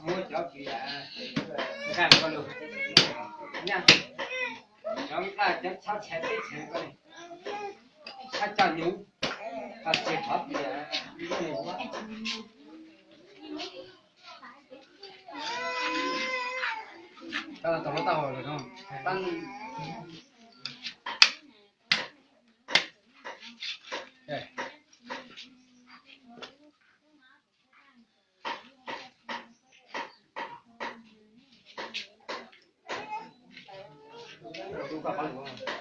Muab cov kws yam nqaj ko lug, cov nqaj cov tshab tshais teb chaws ko, tshab coj nyuv, qhov txhia qhov tias tau lov tau hau lawm no.